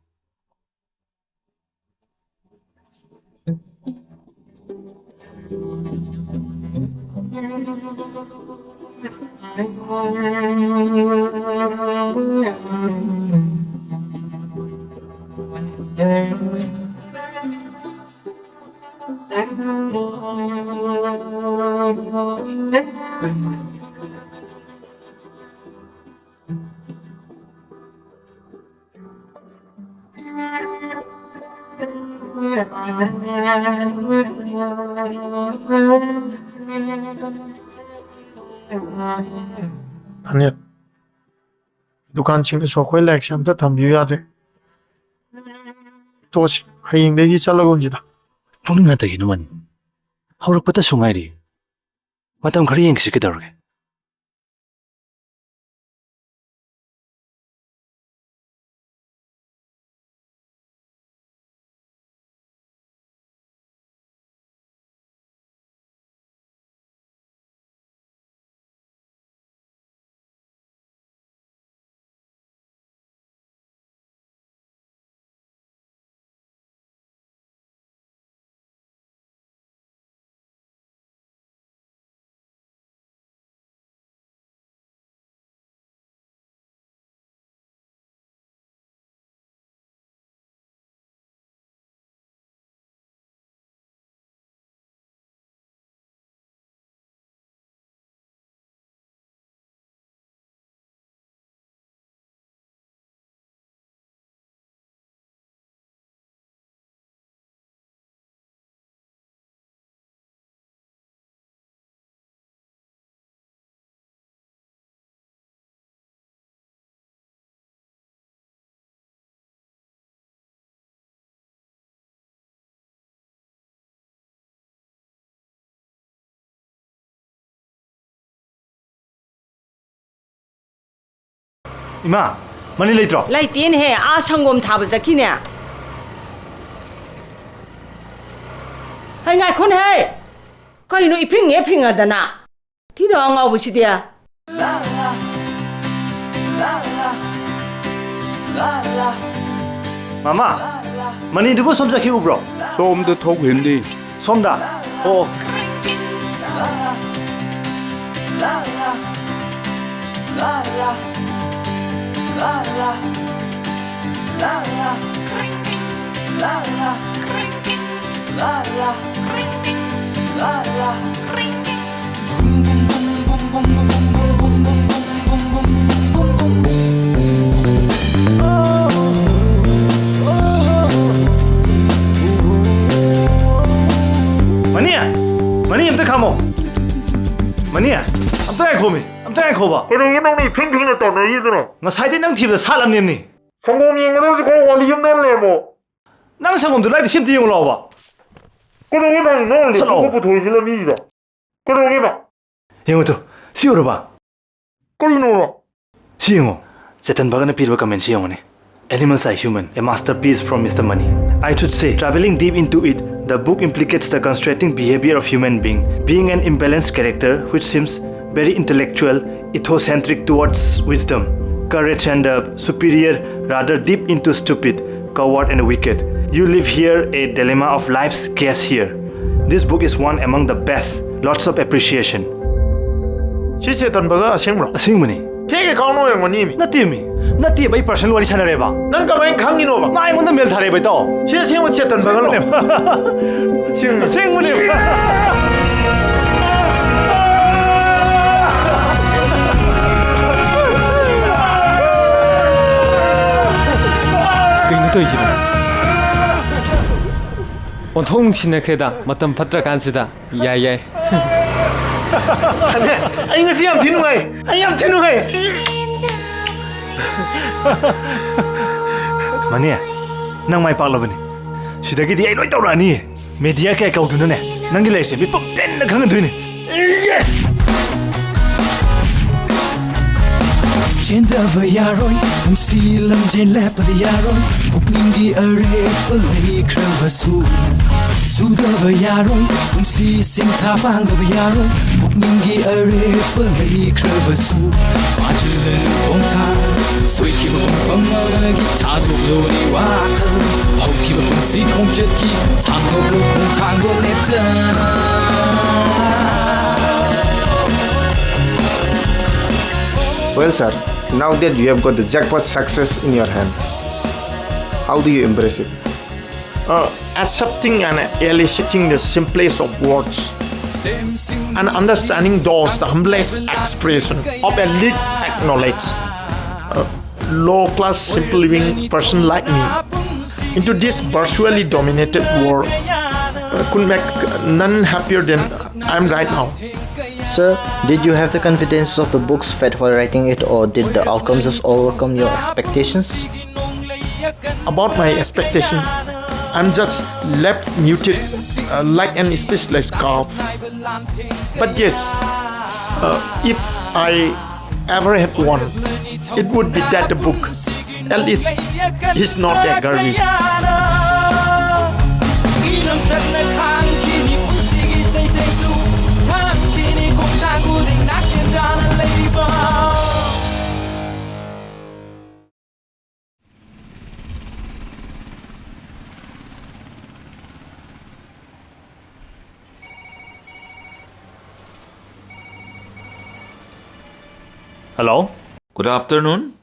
ꯑꯅꯤꯜ, ꯗꯨꯀꯥꯟꯁꯤꯡꯗꯁꯨ ꯑꯩꯈꯣꯏ ꯂꯥꯏꯔꯤꯛꯁꯦ ꯑꯝꯇ ꯊꯝꯕꯤꯌꯨ ꯌꯥꯗ꯭ꯔꯦ꯫ ꯇꯣꯛꯑꯁꯤ, ꯍꯌꯦꯡꯗꯒꯤ ꯆꯠꯂꯒꯨꯝꯁꯤꯗ꯫ ꯄꯨꯛꯅꯤꯡ ꯍꯟꯊꯈꯤꯅꯨ ꯃꯅꯤ, ꯍꯧꯔꯛꯄꯇꯁꯨ ꯉꯥꯏꯔꯤ꯫ ꯃꯇꯝ ꯈꯔ ꯌꯦꯡꯈꯤꯁꯤ, ꯀꯩꯗꯧꯔꯒꯦ? ꯏꯃꯥ, ꯃꯅꯤ ꯂꯩꯇ꯭ꯔꯣ? ꯂꯩꯇꯦꯅꯦꯍꯦ, ꯑꯥ ꯁꯪꯒꯣꯝ ꯊꯥꯕ ꯆꯠꯈꯤꯅꯦ꯫ ꯍꯩ, ꯉꯥꯏꯈꯣꯅꯦꯍꯦ, ꯀꯩꯅꯣ ꯏꯐꯤꯡ ꯍꯦꯛ ꯐꯤꯡꯉꯗꯅ? ꯊꯤꯗꯣ ꯑꯉꯥꯎꯕꯁꯤꯗꯤ꯫ ꯃꯃꯥ, ꯃꯅꯤꯗꯨꯕꯨ ꯁꯣꯝ ꯆꯠꯈꯤ ꯎꯕ꯭ꯔꯣ? ꯁꯣꯝꯗ ꯊꯣꯛꯈꯤꯕꯅꯤ꯫ ꯁꯣꯝꯗ? ꯑꯣ꯫ ꯃꯅꯤ! ꯃꯅꯤ, ꯑꯝꯇ ꯈꯥꯝꯃꯣ꯫ ꯃꯅꯤ, ꯑꯝꯇ ꯉꯥꯏꯈꯣꯃꯤ, ꯑꯝꯇ ꯉꯥꯏꯈꯣꯕ꯫ ꯀꯩꯗꯧꯒꯦ ꯅꯪꯅ ꯏꯊꯦꯡ ꯊꯦꯡꯅ ꯇꯧꯅꯔꯤꯗꯨꯅ? ꯉꯁꯥꯏꯗꯩ ꯅꯪ ꯊꯤꯕꯗ ꯁꯥꯠꯂꯝꯅꯦꯃꯤ꯫ ꯁꯪꯒꯣꯝ ꯌꯦꯡꯒꯗꯕꯁꯨ ꯈꯔ ꯋꯥꯠꯂꯤ, ꯌꯨꯝꯗ ꯂꯩꯔꯝꯃꯣ꯫ ꯅꯪ ꯁꯪꯒꯣꯝꯗꯨ ꯂꯥꯏꯗ ꯁꯤꯝꯇ ꯌꯦꯡꯉꯨ ꯂꯥꯎꯕ꯫ ꯀꯩꯗꯧꯒꯦ ꯅꯪ, ꯅꯪ ꯆꯠꯂꯣ꯫ ꯂꯦꯞꯇꯣꯞ ꯄꯨꯊꯣꯛꯏꯁꯤꯅ ꯃꯤꯁꯤꯗ? ꯀꯩꯗꯧꯒꯦꯕ? ꯌꯦꯡꯉꯨ ꯇꯨ, ꯁꯤ ꯎꯔꯕ? ꯀꯔꯤꯅꯣꯕ? ꯁꯤ ꯌꯦꯡꯉꯣ, ꯆꯦꯇꯟ ꯚꯒꯠꯅ ꯄꯤꯔꯤꯕ comment ꯁꯤ ꯌꯦꯡꯉꯨꯅꯦ꯫ "Animals are human, a masterpiece from Mister Mani. I should say, traveling deep into it, the book implicates the constraining behavior of human being, being an imbalanced character which seems very intellectual, egocentric towards wisdom, courage and the superior, rather deep into stupid, coward and wicked. You live here, a dilemma of life's case here. This book is one among the best. Lots of appreciation." ꯁꯤ ꯆꯦꯇꯟ ꯚꯒꯠ ꯑꯁꯦꯡꯕ꯭ꯔꯣ? ꯑꯁꯦꯡꯕꯅꯤ꯫ Fake account ꯑꯣꯏꯔꯝꯒꯅꯤ ꯃꯤ꯫ ꯅꯠꯇꯦ ꯃꯤ꯫ ꯅꯠꯇꯦꯕ, ꯑꯩ personal ꯋꯥꯔꯤ ꯁꯥꯟꯅꯔꯦꯕ꯫ ꯅꯪ ꯀꯃꯥꯏꯅ ꯈꯪꯉꯤꯅꯣꯕ? ꯃꯥ ꯑꯩꯉꯣꯟꯗ mail ꯊꯥꯔꯛꯑꯦꯕ, ꯏꯇꯥꯎ꯫ ꯁꯤ ꯑꯁꯦꯡꯕ ꯆꯦꯇꯟ ꯚꯒꯠꯂꯣ? ꯑꯁꯦꯡꯕꯅꯦꯕ꯫ ꯑꯁꯦꯡꯕꯅꯦ꯫ ꯑꯁꯦꯡꯕꯅꯦꯕ꯫ ꯀꯩꯅꯣ ꯇꯧꯔꯤꯁꯤꯕꯣ? ꯑꯣꯟꯊꯣꯛ ꯅꯨꯡꯁꯤꯅꯈ꯭ꯔꯦꯗ, ꯃꯇꯝ ꯐꯠꯇ꯭ꯔꯀꯥꯟꯁꯤꯗ꯫ ꯌꯥꯏ, ꯌꯥꯏ꯫ ꯑꯩ ꯉꯁꯤ ꯌꯥꯝ ꯊꯤ ꯅꯨꯡꯉꯥꯏ꯫ ꯑꯩ ꯌꯥꯝ ꯊꯤ ꯅꯨꯡꯉꯥꯏ꯫ ꯃꯅꯤ, ꯅꯪ ꯃꯥꯏ ꯄꯥꯛꯂꯕꯅꯤ꯫ ꯁꯤꯗꯒꯤꯗꯤ ꯑꯩ ꯂꯣꯏ ꯇꯧꯔꯛꯑꯅꯤꯌꯦ꯫ Media ꯀꯌꯥ ꯀꯧꯗꯨꯅꯅꯦ, ꯅꯪꯒꯤ ꯂꯥꯏꯔꯤꯛꯁꯦ ꯃꯤꯄꯨꯝ ꯇꯤꯟꯅ ꯈꯪꯍꯟꯗꯣꯏꯅꯦ꯫ Yes! ꯆꯦꯟꯗꯕ ꯌꯥꯔꯣꯏ, ꯄꯨꯟꯁꯤ ꯂꯝꯖꯦꯟ ꯂꯦꯞꯄꯗꯤ ꯌꯥꯔꯣꯏ, ꯄꯨꯛꯅꯤꯡꯒꯤ ꯑꯔꯦꯞꯄ ꯂꯩꯈ꯭ꯔꯕꯁꯨ꯫ ꯁꯨꯗꯕ ꯌꯥꯔꯣꯏ, ꯄꯨꯟꯁꯤ ꯁꯤꯡꯊꯥ ꯄꯥꯡꯗꯕ ꯌꯥꯔꯣꯏ, ꯄꯨꯛꯅꯤꯡꯒꯤ ꯑꯔꯦꯞꯄ ꯂꯩꯈ꯭ꯔꯕꯁꯨ꯫ ꯐꯥꯖꯤꯜꯂꯅꯨ ꯈꯣꯡꯊꯥꯡ, ꯁꯣꯏꯈꯤꯕ ꯄꯨꯡꯐꯝ ꯑꯃꯒꯤ ꯊꯥꯗꯣꯛꯂꯣꯏ ꯋꯥꯈꯜ꯫ ꯍꯧꯈꯤꯕ ꯄꯨꯟꯁꯤ ꯈꯣꯡꯆꯠꯀꯤ ꯊꯥꯡꯗꯣꯛꯂꯣ ꯈꯣꯡꯊꯥꯡꯗꯣ ꯂꯦꯞꯇꯅ꯫ Well, sir, now that you have got the jackpot success in your hand, how do you embrace it? Uh, accepting and eliciting the simplest of words and understanding those the humblest expression of a least acknowledged, uh, low-class, simple living person like me into this virtually dominated world, uh, could make none happier than I am right now. Sir, did you have the confidence of the books fed while writing it, or did the outcomes just overcome your expectations? About my expectation, I'm just left muted, uh, like an speechless calf. But yes, uh, if I ever have one, it would be that book. At least it's not a garbage. Hello? Good afternoon.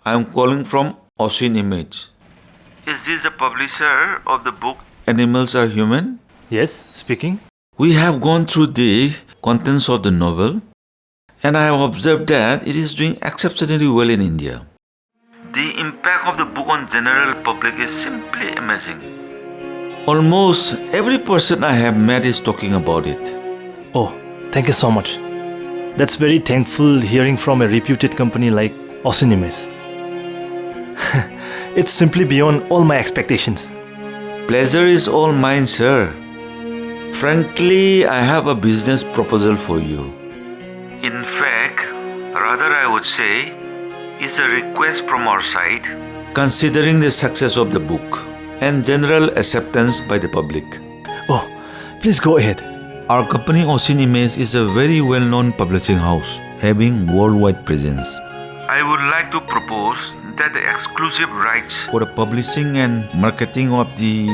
I am calling from Ocean Image. Is this the publisher of the book Animals Are Human? Yes, speaking. We have gone through the contents of the novel, and I have observed that it is doing exceptionally well in India. The impact of the book on general public is simply amazing. Almost every person I have met is talking about it. Oh, thank you so much. That's very thankful hearing from a reputed company like Ocean Image. It's simply beyond all my expectations. Pleasure is all mine, sir. Frankly, I have a business proposal for you. In fact, rather, I would say, It's a request from our side. Considering the success of the book and general acceptance by the public. Oh, please go ahead. Our company, Ocean Image, is a very well-known publishing house having worldwide presence. I would like to propose that the exclusive rights for the publishing and marketing of the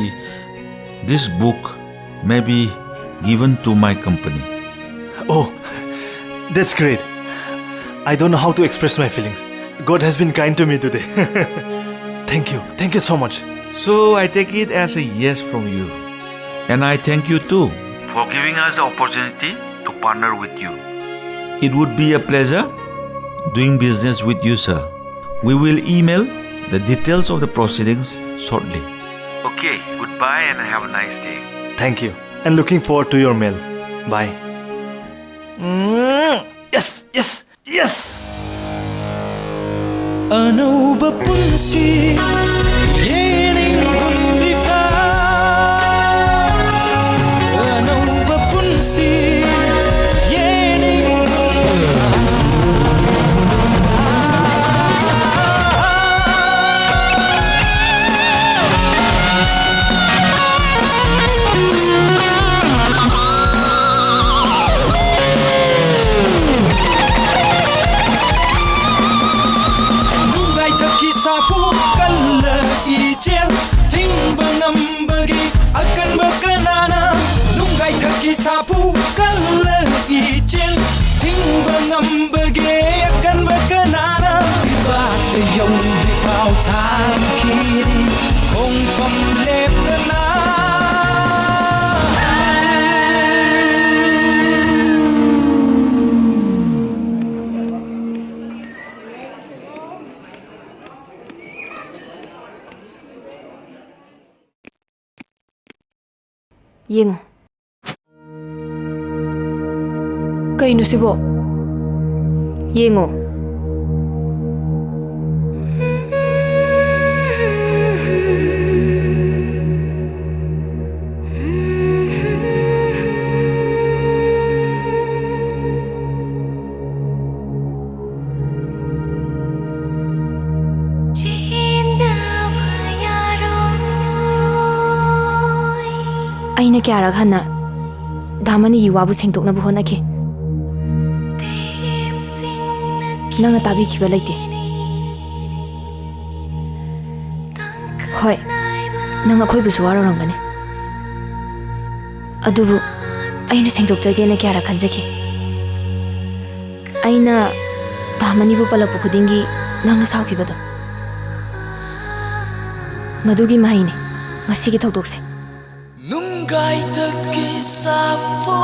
this book may be given to my company. Oh, that's great. I don't know how to express my feelings. God has been kind to me today. Thank you. Thank you so much. So I take it as a yes from you. And I thank you too for giving us the opportunity to partner with you. It would be a pleasure doing business with you, sir. We will email the details of the proceedings shortly. Okay, goodbye and have a nice day. Thank you. And looking forward to your mail. Bye. Mm, yes, yes, yes. ꯑꯅꯧꯕ ꯄꯨꯟꯁꯤ ꯌꯦꯡꯅꯤꯡꯂꯤꯕ, ꯑꯅꯧꯕ ꯄꯨꯟꯁꯤ ꯌꯦꯡꯅꯤꯡꯂꯤꯕ꯫ ꯅꯨꯡꯒꯥꯏꯊꯛꯀꯤ ꯁꯥꯐꯨ ꯀꯜꯂ ꯏꯆꯦꯜ ꯊꯤꯡꯕ ꯉꯝꯕꯒꯤ ꯑꯀꯟꯕ ꯀꯅꯥꯅ? ꯅꯨꯡꯒꯥꯏꯊꯛꯀꯤ ꯁꯥꯐꯨ ꯀꯜꯂ ꯏꯆꯦꯜ ꯊꯤꯡꯕ ꯉꯝꯕꯒꯤ ꯑꯀꯟꯕ ꯀꯅꯥꯅ? ꯂꯩꯕꯥꯛꯇ ꯌꯧꯗ꯭ꯔꯤꯐꯥꯎ ꯊꯥꯡꯈꯤꯅꯤ ꯈꯣꯡꯐꯝ ꯂꯦꯞꯇꯅ꯫ ꯌꯦꯡꯉꯨ꯫ ꯀꯩꯅꯣ ꯁꯤꯕꯣ? ꯌꯦꯡꯉꯣ꯫ ꯑꯩꯅ ꯀꯌꯥꯔꯛ ꯍꯟꯅ ꯗꯥꯃꯅꯤꯒꯤ ꯋꯥꯕꯨ ꯁꯦꯡꯗꯣꯛꯅꯕ ꯍꯣꯠꯅꯈꯤ꯫ ꯅꯪꯅ ꯇꯥꯕꯤꯈꯤꯕ ꯂꯩꯇꯦ꯫ ꯍꯣꯏ, ꯅꯪ ꯑꯩꯈꯣꯏꯕꯨꯁꯨ ꯋꯥꯔꯧꯔꯝꯒꯅꯤ꯫ ꯑꯗꯨꯕꯨ ꯑꯩꯅ ꯁꯦꯡꯗꯣꯛꯆꯒꯦꯅ ꯀꯌꯥꯔꯛ ꯈꯟꯖꯈꯤ꯫ ꯑꯩꯅ ꯗꯥꯃꯅꯤꯕꯨ ꯄꯜꯂꯛꯄ ꯈꯨꯗꯤꯡꯒꯤ ꯅꯪꯅ ꯁꯥꯎꯈꯤꯕꯗꯣ, ꯃꯗꯨꯒꯤ ꯃꯍꯩꯅꯤ ꯉꯁꯤꯒꯤ ꯊꯧꯗꯣꯛꯁꯦ꯫ ꯅꯨꯡꯒꯥꯏꯇꯒꯤ ꯁꯥꯐꯣ